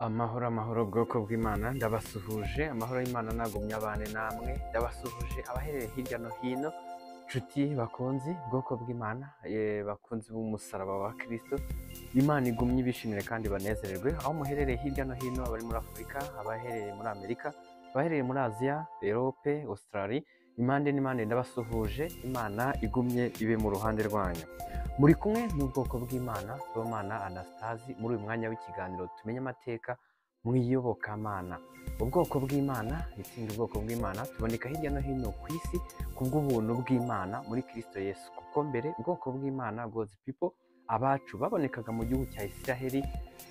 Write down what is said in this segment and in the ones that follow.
Amahoro, amahoro, bwoko bw'Imana, ndabasuhuje. Amahoro y'Imana nagumye abane namwe. Ndabasuhuje abaherereye hirya no hino, nshuti bakunzi, bwoko bw'Imana, bakunzi b'umusaraba wa Kristo. Imana igumye ibishimire kandi banezererwe aho muherereye hirya no hino, abari muri Afurika, abaherereye muri Amerika, abaherereye muri Aziya, Europe, Australie, impande n'impande, ndabasuhuje. Imana igumye ibe mu ruhande rwanyu. Muri kumwe n'ubwoko bw'Imana, Sibomana Anastasi, muri uyu mwanya w'ikiganiro Tumenye Amateka mu Iyobokamana. Ubwoko bw'Imana, itsinda Ubwoko bw'Imana, tuboneka hirya no hino ku isi kubw'ubuntu bw'Imana muri Kristo Yesu. Kuko mbere ubwoko bw'Imana, God's people, abacu babonekaga mu gihugu cya Isiraheli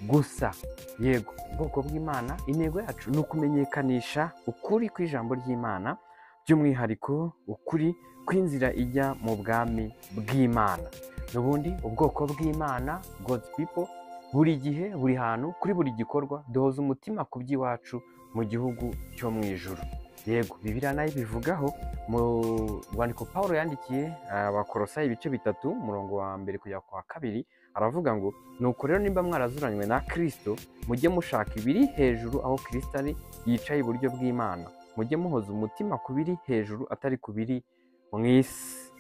gusa. Yego, ubwoko bw'Imana, intego yacu ni ukumenyekanisha ukuri kw'ijambo ry'Imana, by'umwihariko ukuri kw'inzira ijya mu bwami bw'Imana. N'ubundi ubwoko bw'Imana, God's people, buri gihe, buri hantu, kuri buri gikorwa, duhoza umutima ku by'iwacu mu gihugu cyo mu ijuru. Yego, Bibiliya nayo ibivugaho mu rwandiko Paul yandikiye Abakorosayi, ibice 3, umurongo wa 1 kugera ku wa 2, aravuga ngo: "Nuko rero nimba mwarazuranywe na Kristo, mujye mushaka ibiri hejuru, aho Kristo ari yicaye iburyo bw'Imana. Mujye muhoza umutima ku biri hejuru, atari ku biri mu isi."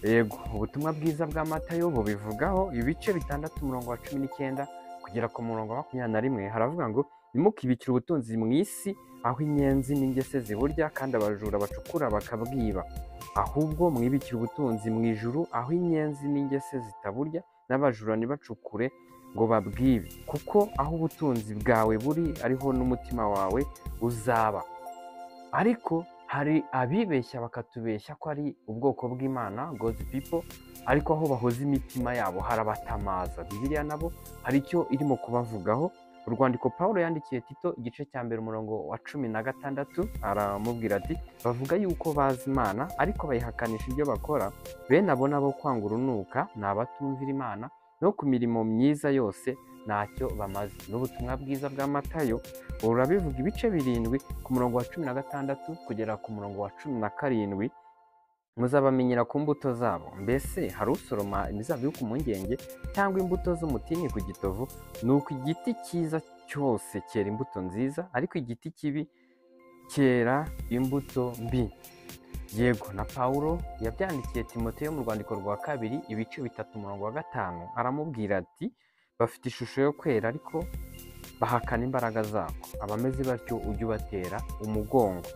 Yego, ubutumwa bwiza bwa Matayo bubivugaho, ibice 6, umurongo wa 19 kugera ku murongo wa 21, haravuga ngo: "Ntimukibikire ubutunzi mu isi, aho inyenzi n'ingese ziburya kandi abajura bacukura bakabwiba. Ahubwo mwibikire ubutunzi mu ijuru, aho inyenzi n'ingese zitaburya n'abajura ntibacukure ngo babwibe. Kuko aho ubutunzi bwawe buri, ariho n'umutima wawe uzaba." Ariko hari abibeshya bakatubeshya ko ari ubwoko bw'Imana, God's people, ariko aho bahoza imitima yabo harabatamaza. Bibiliya nabo hari icyo irimo kubavugaho. Urwandiko Paul yandikiye Tito, igice cya 1, umurongo wa 16, aramubwira ati: "Bavuga yuko bazi Imana, ariko bayihakanisha ibyo bakora. Bene abo nabo kwanga urunuka, ni abatumvira Imana, no ku mirimo myiza yose ntacyo bamaze." N'ubutumwa bwiza bwa Matayo urabivuga, ibice 7, ku murongo wa 16 kugera ku murongo wa 17: "Muzabamenyera ku mbuto zabo. Mbese hari usoroma imizabibu ku mpungenge, cyangwa imbuto z'umutini ku gitovu? Nuko igiti cyiza cyose cyera imbuto nziza, ariko igiti kibi cyera imbuto mbi." Yego, na Pawulo yabyandikiye Timoteyo mu rwandiko rwa 2, ibice 3, umurongo wa 5, aramubwira ati: "Bafite ishusho yo kwera, ariko bahakana imbaraga zako. Abameze batyo ujye ubatera umugongo."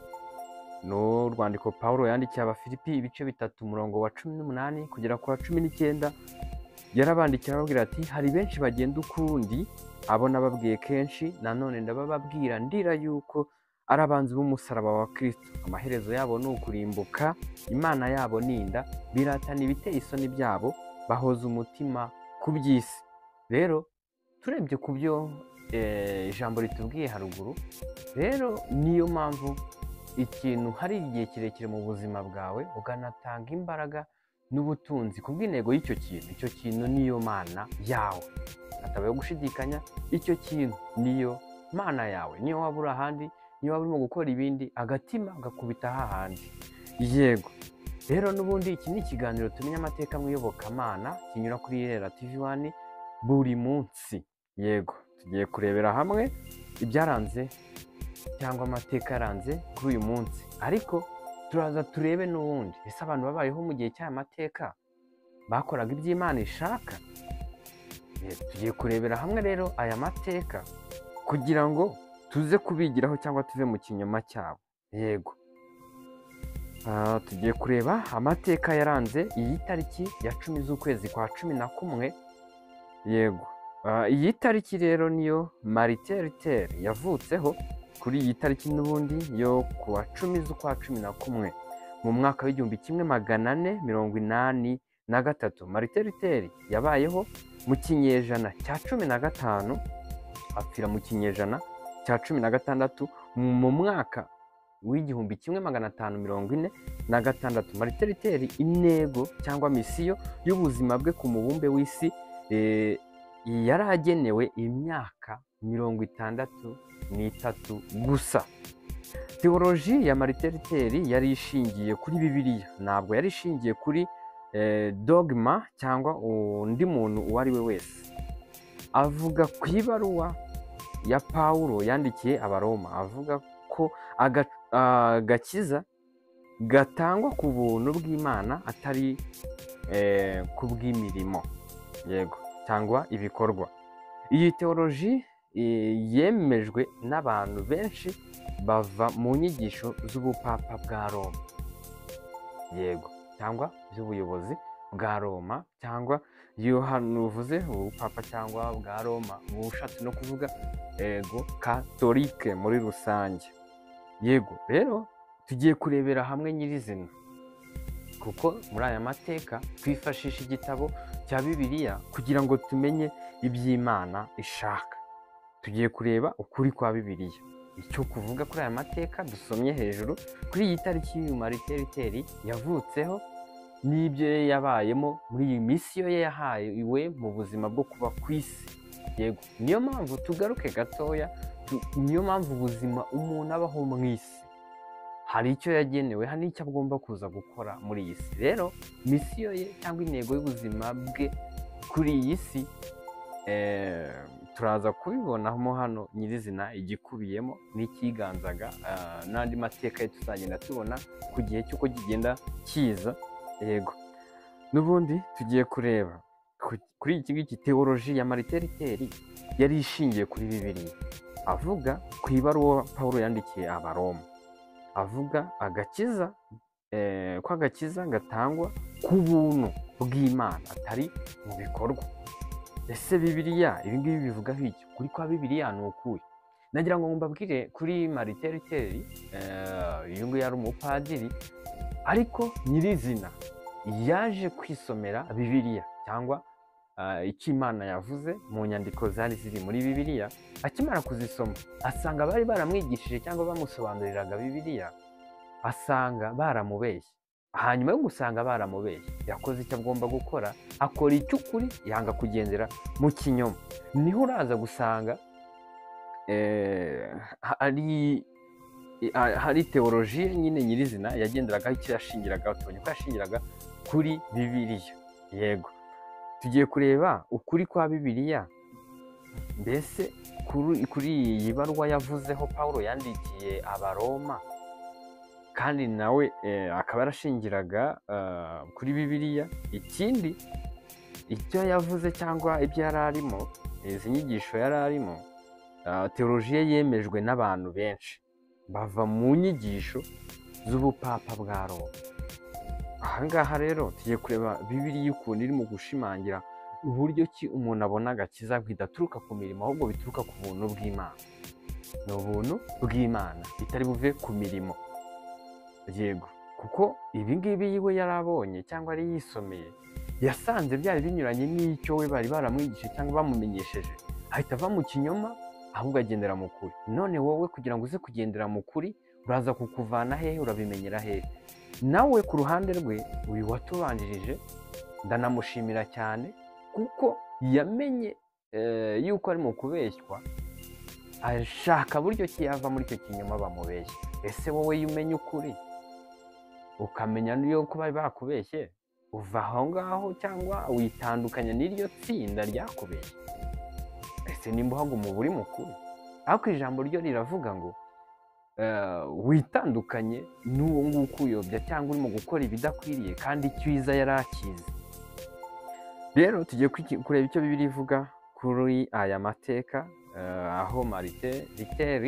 N'urwandiko Pawulo yandikiye Abafilipi, ibice 3, umurongo wa 18 kugera ku wa 19, yarabandikiye arababwira ati: "Hari benshi bagenda ukundi, abo nababwiye kenshi, nanone ndabababwira ndira, yuko ari abanzi b'umusaraba wa Kristo. Amaherezo yabo ni ukurimbuka, Imana yabo ni inda, biratana ibiteye isoni byabo, bahoza umutima ku by'isi." Rero turebye ku byo ijambo ritubwiye haruguru, rero niyo mpamvu ikintu hari igihe kirekire mu buzima bwawe, ukanatanga imbaraga n'ubutunzi ku bw'intego y'icyo kintu, icyo kintu niyo mana yawe. Hatabayeho gushidikanya, icyo kintu niyo mana yawe. Niyo waba uri ahandi, niyo waba urimo gukora ibindi, agatima gakubita hahandi. Yego, rero n'ubundi iki ni ikiganiro Tumenya Amateka mu Iyobokamana, kinyura kuri Irera TV One buri munsi. Yego, tugiye kurebera hamwe ibyaranze cyangwa amateka yaranze kuri uyu munsi, ariko turaza turebe n'ubundi: ese abantu babayeho mu gihe cy'aya mateka bakoraga iby'Imana ishaka? Tugiye kurebera hamwe rero aya mateka kugira ngo tuze kubigiraho cyangwa tuve mu kinyoma cyabo. Yego, tugiye kureba amateka yaranze iyi tariki ya 10 z'ukwezi kwa 11. Yego, iyi tariki rero niyo Martin Luther yavutseho, kuri iyi tariki n'ubundi yo ku wa 10 z'ukwa 11 mu mwaka w'1483. Martin Luther yabayeho mu kinyejana cya 15, apfira mu kinyejana cya 16, mu mwaka w'1546. Martin Luther, intego cyangwa misiyo y'ubuzima bwe ku mubumbe w'isi yari agenewe imyaka 63 gusa. Teoloji ya Martin Luther yari ishingiye kuri Bibiliya, ntabwo yari ishingiye kuri dogma cyangwa undi muntu uwo ari we wese. Avuga ku ibaruwa ya Pawulo yandikiye Abaroma, avuga ko agakiza gatangwa ku buntu bw'Imana atari ku bw'imirimo, yego, cyangwa ibikorwa. Iyi teoloji yemejwe n'abantu benshi bava mu nyigisho z'ubupapa bwa Roma, yego, cyangwa z'ubuyobozi bwa Roma, cyangwa iyo hano uvuze ubupapa cyangwa bwa Roma uba ushatse no kuvuga yego katolike muri rusange. Yego, rero tugiye kurebera hamwe nyirizina, kuko muri aya mateka twifashisha igitabo cya Bibiliya kugira ngo tumenye iby'Imana ishaka. Tugiye kureba ukuri kwa Bibiliya, icyo kuvuga kuri aya mateka dusomye hejuru, kuri iyi tariki y'uyu Martin Luther yavutseho n'ibyo yabayemo muri iyi misiyo ye yahawe mu buzima bwo kuba ku isi. Yego, niyo mpamvu tugaruke gatoya, niyo mpamvu ubuzima umuntu abaho mu isi hari icyo yagenewe, hari n'icyo agomba kuza gukora muri iyi si. Rero misiyo ye cyangwa intego y'ubuzima bwe kuri iyi si turaza kubibonamo hano nyirizina igikubiyemo n'ikiganzaga, n'andi mateka ye tuzagenda tubona ku gihe cy'uko kigenda kiza. Yego, n'ubundi tugiye kureba kuri iki ngiki teoloji ya Martin Luther yari ishingiye kuri Bibiliya, avuga ku ibaruwa Pawulo yandikiye Abaroma, avuga agakiza ko agakiza gatangwa ku buntu bw'Imana atari mu bikorwa. Ese Bibiliya ibi ngibi bivugaho iki? Kuri kwa Bibiliya ni ukuhe? Nagira ngo mbabwire kuri Martin Luther, uyu nguyu yari umupadiri, ariko nyirizina yaje kwisomera Bibiliya cyangwa icyo Imana yavuze mu nyandiko zari ziri muri Bibiliya. Akimara kuzisoma asanga bari baramwigishije cyangwa bamusobanuriraga Bibiliya, asanga baramubeshye. Hanyuma yo gusanga baramubeshye, yakoze icyo agomba gukora, akora icy'ukuri, yanga kugendera mu kinyoma. Niho uraza gusanga hari teoloji nyine nyirizina yagenderagaho, icyo yashingiraga, tubonye ko yashingiraga kuri Bibiliya. Yego, tugiye kureba ukuri kwa Bibiliya, mbese kuri iyi baruwa yavuzeho Pawulo yandikiye Abaroma, kandi nawe akaba yarashingiraga kuri Bibiliya. Ikindi icyo yavuze cyangwa ibyo yari arimo, izi nyigisho yari arimo, teoloji ye yemejwe n'abantu benshi bava mu nyigisho z'ubupapa bwa Roma. Aha ngaha rero tugiye kureba Bibiliya ukuntu irimo gushimangira uburyo ki umuntu abona agakiza bidaturuka ku mirimo, ahubwo bituruka ku buntu bw'Imana. Ni ubuntu bw'Imana bitari buve ku mirimo. Yego, kuko ibi ngibi we yari abonye cyangwa yari yisomeye, yasanze byari binyuranye n'icyo we bari baramwigishije cyangwa bamumenyesheje, ahita ava mu kinyoma ahubwo agendera mu kuri. None wowe kugira ngo uze kugendera mu kuri, uraza kukuvana hehe? Urabimenyera hehe? Nawe ku ruhande rwe, uyu watubanjirije ndanamushimira cyane, kuko yamenye yuko ari mu kubeshywa, ashaka buryo ki yava muri icyo kinyoma bamubeshya. Ese wowe iyo umenya ukuri ukamenya yuko bari bakubeshye, uva aho ngaho cyangwa witandukanya n'iryo tsinda ryakubeshye? Ese nimba uhaguma uba uri mukuri? Ariko ijambo ryo riravuga ngo witandukanye n'uwo nguwo ukuyobya cyangwa urimo gukora ibidakwiriye, kandi icyiza yari akizi. Rero tugiye kureba icyo Bibiliya ivuga kuri aya mateka, aho Martin Luther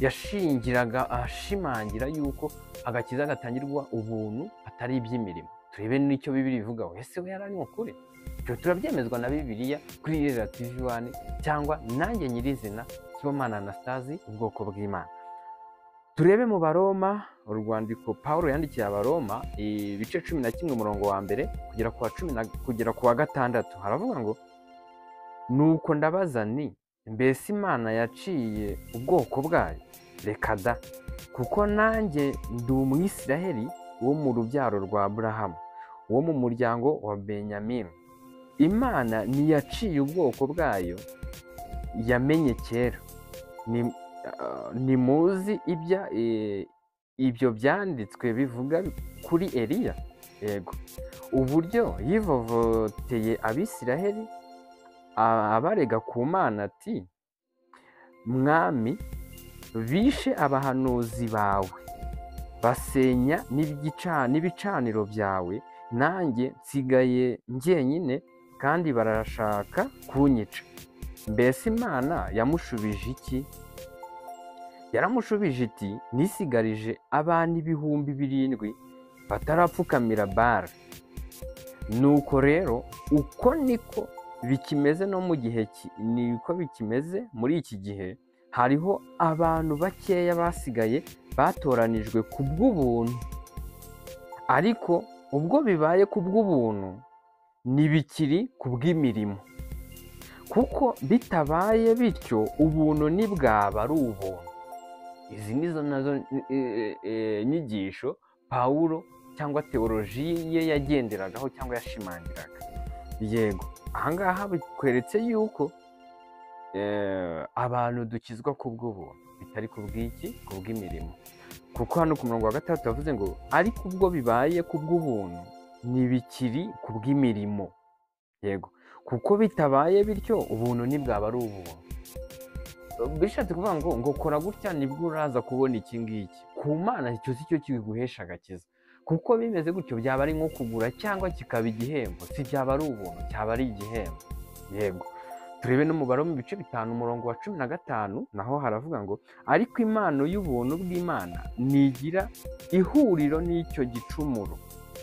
yashingiraga ashimangira yuko agakiza gatangirwa ubuntu atari iby'imirimo. Turebe n'icyo Bibiliya ivugaho. Ese we yari ari mukuri? Ibyo turabyemezwa na Bibiliya kuri Irera TV 1 cyangwa nanjye nyirizina Sibomana Anastase, ubwoko bw'Imana. Turebe mu Baroma, urwandiko Pawulo yandikiye Abaroma, ibice 11 umurongo wa mbere kugera ku wa 10 kugera ku wa 6, haravuga ngo: nuko ndabaza nti mbese Imana yaciye ubwoko bwayo? Reka da, kuko nanjye ndi Umwisiraheli wo mu rubyaro rwa Aburahamu, wo mu muryango wa Benyamini. Imana ntiyaciye ubwoko bwayo yamenye kera. Ntimuzi ibyo byanditswe bivuga kuri Eliya? Yego, uburyo yivovoteye Abisiraheli abarega ku Mana ati: Mwami, bishe abahanuzi bawe, basenya n'ibicaniro byawe, nanjye nsigaye njyenyine kandi barashaka kunyica. Mbese Imana yamushubije iki? Yaramushubije iti: nisigarije abantu 7,000 batarapfukamira Bali. Nuko rero uko niko bikimeze no mu gihe niko bikimeze muri iki gihe, hariho abantu bakeya basigaye batoranijwe ku bw'ubuntu. Ariko ubwo bibaye ku bw'ubuntu, ntibikiri ku bw'imirimo, kuko bitabaye bityo ubuntu ntibwaba ari ubuntu. Izi nizo nazo nyigisho Pawulo cyangwa teoloji ye yagenderagaho cyangwa yashimangiraga. Yego, ahangaha bikweretse yuko abantu dukizwa ku bw'ubuntu, bitari ku bw'iki, ku bw'imirimo. Kuko hano ku murongo wa 6 yavuze ngo ariko ubwo bibaye ku bw'ubuntu ntibikiri ku bw'imirimo. Yego, kuko bitabaye bityo ubuntu ntibwaba ari ubuntu. Bishatse kuvuga ngo kora gutya nibwo uraza kubona iki ngiki. Ku Mana icyo si cyo kiguhesha agakiza, kuko bimeze gutyo byaba ari nko kugura cyangwa kikaba igihembo, si byaba ari ubuntu, cyaba ari igihembo. Yego, turebe n'umubare mu bice 5 umurongo wa 15, naho haravuga ngo ariko impano y'ubuntu bw'Imana ntigira ihuriro n'icyo gicumuro,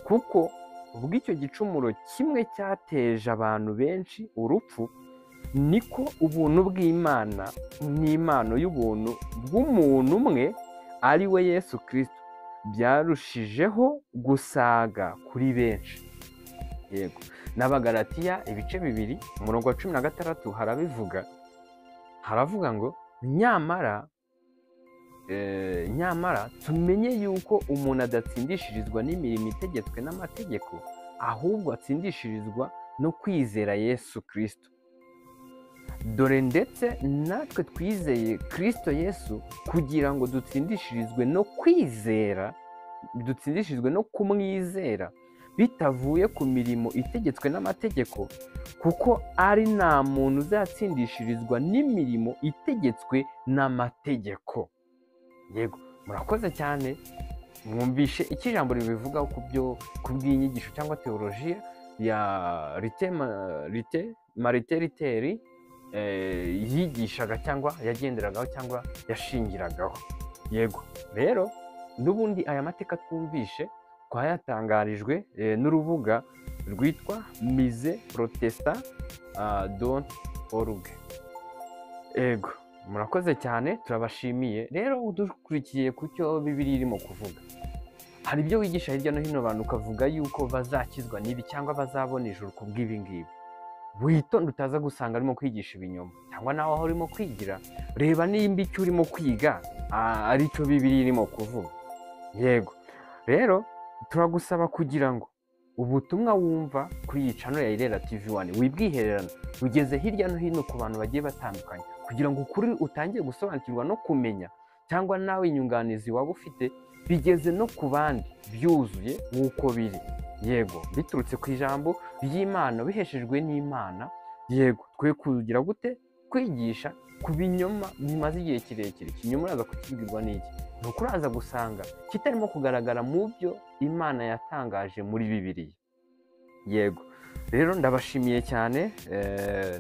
kuko ubwo icyo gicumuro kimwe cyateje abantu benshi urupfu, niko ubuntu bw'Imana n'impano y'ubuntu bw'umuntu umwe ari we Yesu Kristo byarushijeho gusaga kuri benshi. Yego, n'Abagalatiya ibice 2 umurongo wa 16 harabivuga, haravuga ngo nyamara tumenye yuko umuntu adatsindishirizwa n'imirimo itegetswe n'amategeko, ahubwo atsindishirizwa no kwizera Yesu Kristo. Dore ndetse natwe twizeye Kristo Yesu kugira ngo dutsindishirizwe no kwizera, dutsindishirizwe no kumwizera bitavuye ku mirimo itegetswe n'amategeko, kuko ari nta muntu uzatsindishirizwa n'imirimo itegetswe n'amategeko. Yego, murakoze cyane, mwumvishe icyo ijambo ribivugaho ku bw'inyigisho cyangwa teolojiya ya Martin Luther yigishaga cyangwa yagenderagaho cyangwa yashingiragaho. Yego, rero n'ubundi aya mateka twumvishe twayatangarijwe n'urubuga rwitwa miseprotesta.org. Yego, murakoze cyane, turabashimiye. Rero udukurikiye ku cyo Bibiliya irimo kuvuga, hari ibyo wigisha hirya no hino abantu ukavuga yuko bazakizwa n'ibi cyangwa bazabona ijuru ku bw'ibi ngibi. Witonde utaza gusanga arimo kwigisha ibinyoma, cyangwa nawe aho urimo kwigira reba nimba icyo urimo kwiga ari cyo Bibiliya irimo kuvuga. Yego, rero turagusaba kugira ngo ubutumwa wumva kuri iyi channel ya Irera TV 1 wibwihererana ugeze hirya no hino ku bantu bagiye batandukanye, kugira ngo ukuri utangiye gusobanukirwa no kumenya, cyangwa nawe inyunganizi waba ufite bigeze no ku bandi byuzuye nk'uko biri. Yego, biturutse ku ijambo ry'Imana biheshejwe n'Imana. Yego, twe kugira gute kwigisha ku binyoma bimaze igihe kirekire. Ikinyoma uraza kukibwirwa n'iki? Ni uko uraza gusanga kitarimo kugaragara mu byo Imana yatangaje muri Bibiliya. Yego, rero ndabashimiye cyane,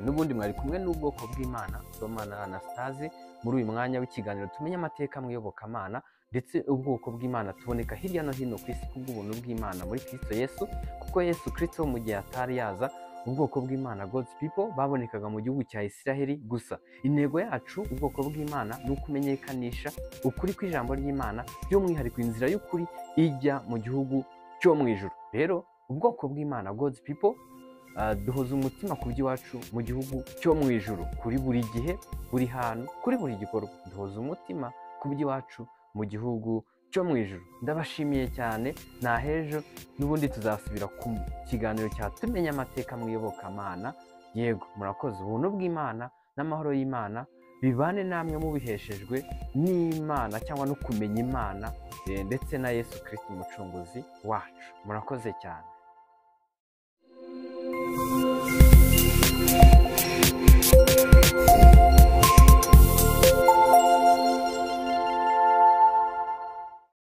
n'ubundi mwari kumwe n'ubwoko bw'Imana Sibomana Anastase muri uyu mwanya w'ikiganiro tumenye amateka mu iyobokamana, ndetse ubwoko bw'Imana tuboneka hirya no hino ku isi kubw'ubuntu bw'Imana muri Kristo Yesu, kuko Yesu Kristo mu gihe atari yaza ubwoko bw'Imana God's people babonekaga mu gihugu cya Isiraheli gusa. Intego yacu ubwoko bw'Imana ni ukumenyekanisha ukuri kw'ijambo ry'Imana, by'umwihariko inzira y'ukuri ijya mu gihugu cyo mu ijuru. Rero ubwoko bw'Imana God's people duhoza umutima ku by'iwacu mu gihugu cyo mu ijuru, kuri buri gihe, buri hantu, kuri buri gikorwa duhoza umutima ku by'iwacu mu gihugu cyo mu ijuru. Ndabashimiye cyane, nahejo n'ubundi tuzasubira ku kiganiro cya Tumenye Amateka mu Iyobokamana. Yego, murakoze. Ubuntu bw'Imana n'amahoro y'Imana bibane namwe mubiheshejwe n'Imana cyangwa no kumenya Imana ndetse na Yesu Kristo umucunguzi wacu. Murakoze cyane.